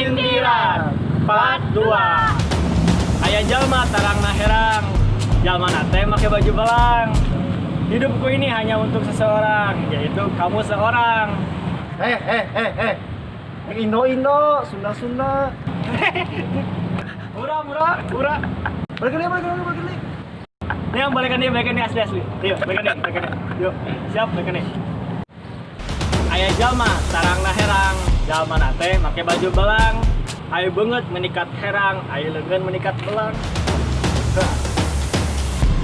Sindiran Part 2. Aya jalma tarangna herang. Jalma teh make baju belang. Hidupku ini hanya untuk seseorang, yaitu kamu seorang. Eh, eh, eh, eh. Yang Indo Indo, Sunda Sunda. Murah, murah, murah. Balik nih, balik nih, balik nih. Ini yang balikan dia, balikan dia asli asli. Yuk, balikan dia, balikan dia. Yuk, siap, balikan dia. Aya jalma tarangna herang, jalma teh make baju belang. Ayo banget menikat herang, ayo leungeun menikat belang.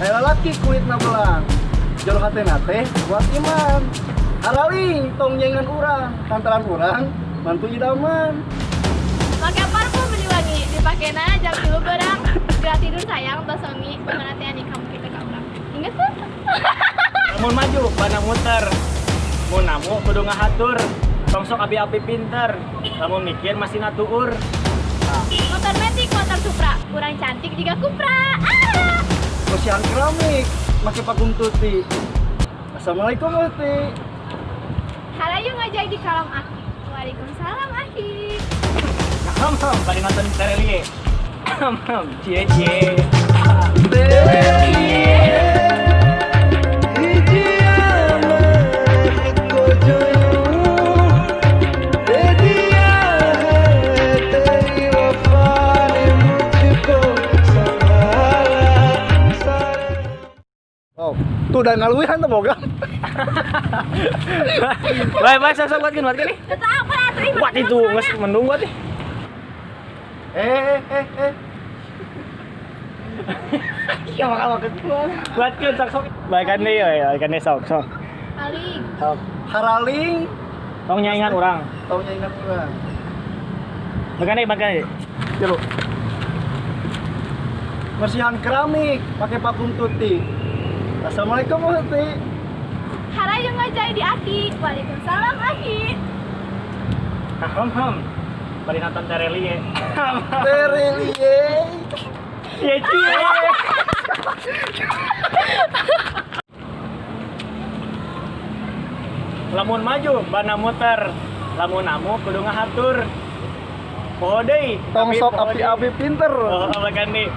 Aya lalaki kulitna belang. Jero hatena teh kuat iman. Haraling tong nyaingan urang, lantaran urang mantu idaman. Pakai parfum meni wangi, dipakena jam 3 beurang. Geura tidur sayang, tos wengi, pokona teh kamu kita ka urang. Inget tuh? Lamun maju, bana muter. Mun namu kudu ngahatur. Tong sok abi-abi pinter. Lamun mikir masih natuur. Motor Matic, motor Supra, kurang cantik jiga Kupra. Ah! Bersihan keramik, make parfum tuti. Assalamualaikum, Uti. Harayu ngajai di kalam aki. Waalaikumsalam, Aki. Ham ham, bari nonton Terelie. Ham ham, cie cie. Terelie, hiji amat को दे दिया है तेरी वफा ने मुझको संभाला सारे. Oh, tuh udah ngaluihan tuh boga. Baik, baik, sok sok buatkeun, buatkeun nih. Tetap apa atuh ih? Buat itu, geus mendung buat nih. Eh, eh, eh, eh. Iya, bakal buatkeun sok sok. Balikan deui we, balikan deui sok sok. Paling. Sok. Haraling, Tong nyaingan urang. Tong nyaingan urang. Balikan deui, balikan deui. Coba. Bersihan keramik pakai parfum tuti. Assalamualaikum, Uti. Harayu ngajai di Aki. Waalaikumsalam, Aki. Ham ham. Bari nonton Terelie. Terelie. Cie cie. Lamun maju, bana muter. Lamun namu kudu ngahatur. Poho deui. Tong tapi sok poho deui. api-api pinter. Oh, balikan deui.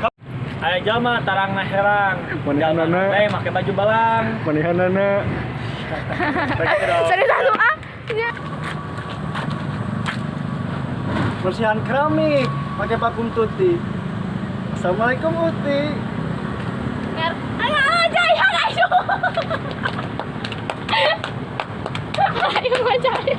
Aya jalma tarangna herang. Jalma Manehanana. teh make baju balang. Manehanana. Begitu dong. Serius atuh ah. Ya. Bersihan keramik pakai parfum tuti. Assalamualaikum, Uti. Ngar. Ayo ngajai, harayu. Harayu ngajai.